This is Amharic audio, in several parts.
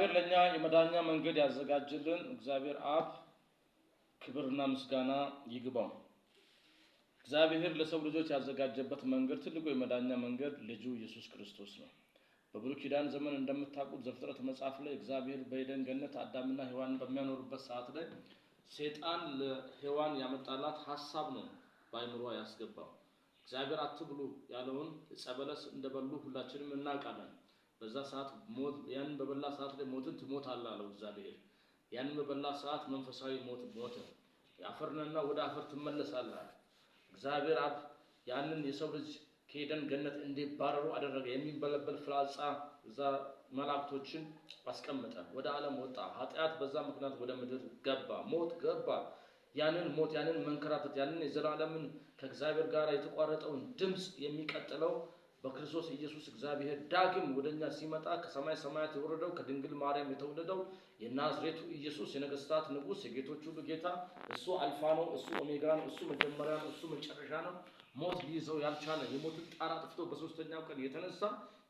እግዚአብሔር ለእኛ የመዳኛ መንገድ ያዘጋጅልን እግዚአብሔር አብ ክብርና ምስጋና ይግባው። እግዚአብሔር ለሰው ልጆች ያዘጋጀበት መንገድ ትልቁ የመዳኛ መንገድ ልጁ ኢየሱስ ክርስቶስ ነው። በብሉይ ኪዳን ዘመን እንደምታውቁት ዘፍጥረት መጽሐፍ ላይ እግዚአብሔር በኤደን ገነት አዳምና ሔዋንን በሚያኖሩበት ሰዓት ላይ ሰይጣን ለሔዋን ያመጣላት ሀሳብ ነው በአእምሯ ያስገባው። እግዚአብሔር አትብሉ ያለውን ዕፀ በለስ እንደበሉ ሁላችንም እናውቃለን። በዛ ሰዓት ሞት፣ ያንን በበላ ሰዓት ላይ ሞትን ትሞታለህ አለው እግዚአብሔር። ያንን በበላ ሰዓት መንፈሳዊ ሞት ሞተ። አፈር ነህና ወደ አፈር ትመለሳለህ አለ። እግዚአብሔር አብ ያንን የሰው ልጅ ከኤደን ገነት እንዲባረሩ አደረገ። የሚንበለበል ፍላጻ እዛ መላእክቶችን አስቀመጠ። ወደ ዓለም ወጣ። ኃጢአት በዛ ምክንያት ወደ ምድር ገባ። ሞት ገባ። ያንን ሞት፣ ያንን መንከራተት፣ ያንን የዘላለምን ከእግዚአብሔር ጋር የተቋረጠውን ድምፅ የሚቀጥለው በክርስቶስ ኢየሱስ እግዚአብሔር ዳግም ወደኛ ሲመጣ ከሰማይ ሰማያት የወረደው፣ ከድንግል ማርያም የተወለደው የናዝሬቱ ኢየሱስ፣ የነገስታት ንጉስ፣ የጌቶች ሁሉ ጌታ፣ እሱ አልፋ ነው፣ እሱ ኦሜጋ ነው፣ እሱ መጀመሪያ ነው፣ እሱ መጨረሻ ነው። ሞት ሊይዘው ያልቻለ፣ የሞትን ጣር አጥፍቶ በሶስተኛው ቀን የተነሳ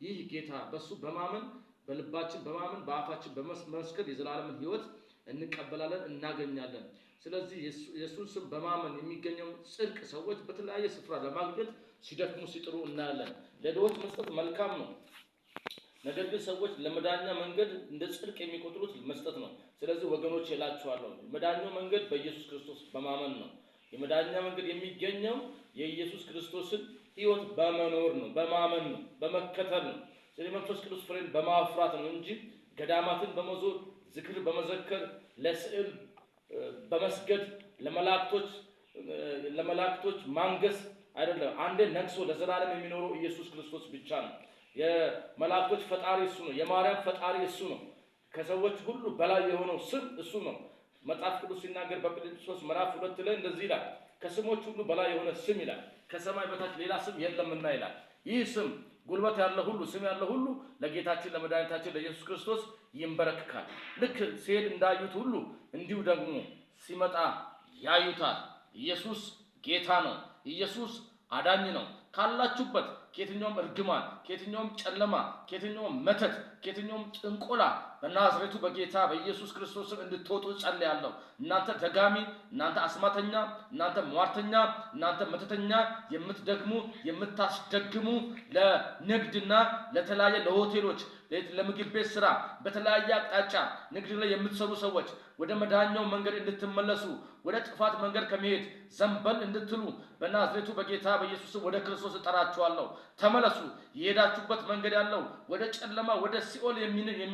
ይህ ጌታ፣ በእሱ በማመን፣ በልባችን በማመን፣ በአፋችን በመስከር የዘላለምን ሕይወት እንቀበላለን፣ እናገኛለን። ስለዚህ የእሱን ስም በማመን የሚገኘውን ጽድቅ ሰዎች በተለያየ ስፍራ ለማግኘት ሲደክሙ ሲጥሩ እናያለን። ለድሆች መስጠት መልካም ነው። ነገር ግን ሰዎች ለመዳኛ መንገድ እንደ ጽድቅ የሚቆጥሩት መስጠት ነው። ስለዚህ ወገኖች እላችኋለሁ፣ መዳኛው መንገድ በኢየሱስ ክርስቶስ በማመን ነው። የመዳኛ መንገድ የሚገኘው የኢየሱስ ክርስቶስን ሕይወት በመኖር ነው፣ በማመን ነው፣ በመከተል ነው። ስለዚህ መንፈስ ቅዱስ ፍሬን በማፍራት ነው እንጂ ገዳማትን በመዞር፣ ዝክር በመዘከር፣ ለስዕል በመስገድ፣ ለመላእክቶች ማንገስ አይደለም። አንዴ ነግሶ ለዘላለም የሚኖረው ኢየሱስ ክርስቶስ ብቻ ነው። የመላእክቶች ፈጣሪ እሱ ነው። የማርያም ፈጣሪ እሱ ነው። ከሰዎች ሁሉ በላይ የሆነው ስም እሱ ነው። መጽሐፍ ቅዱስ ሲናገር በፊልጵስዩስ ምዕራፍ 2 ላይ እንደዚህ ይላል። ከስሞች ሁሉ በላይ የሆነ ስም ይላል። ከሰማይ በታች ሌላ ስም የለምና ይላል። ይህ ስም ጉልበት ያለ ሁሉ፣ ስም ያለ ሁሉ ለጌታችን ለመድኃኒታችን ለኢየሱስ ክርስቶስ ይንበረክካል። ልክ ሲሄድ እንዳዩት ሁሉ እንዲሁ ደግሞ ሲመጣ ያዩታል። ኢየሱስ ጌታ ነው። ኢየሱስ አዳኝ ነው። ካላችሁበት ከየትኛውም እርግማን፣ ከየትኛውም ጨለማ፣ ከየትኛውም መተት፣ ከየትኛውም ጥንቆላ በናዝሬቱ በጌታ በኢየሱስ ክርስቶስ ስም እንድትወጡ እጸልያለሁ። እናንተ ደጋሚ፣ እናንተ አስማተኛ፣ እናንተ ሟርተኛ፣ እናንተ መተተኛ፣ የምትደግሙ፣ የምታስደግሙ፣ ለንግድና ለተለያየ ለሆቴሎች፣ ለምግብ ቤት ስራ፣ በተለያየ አቅጣጫ ንግድ ላይ የምትሰሩ ሰዎች ወደ መዳኛው መንገድ እንድትመለሱ፣ ወደ ጥፋት መንገድ ከመሄድ ዘንበል እንድትሉ በናዝሬቱ በጌታ በኢየሱስ ስም ወደ ክርስቶስ እጠራችኋለሁ። ተመለሱ። የሄዳችሁበት መንገድ ያለው ወደ ጨለማ፣ ወደ ሲኦል።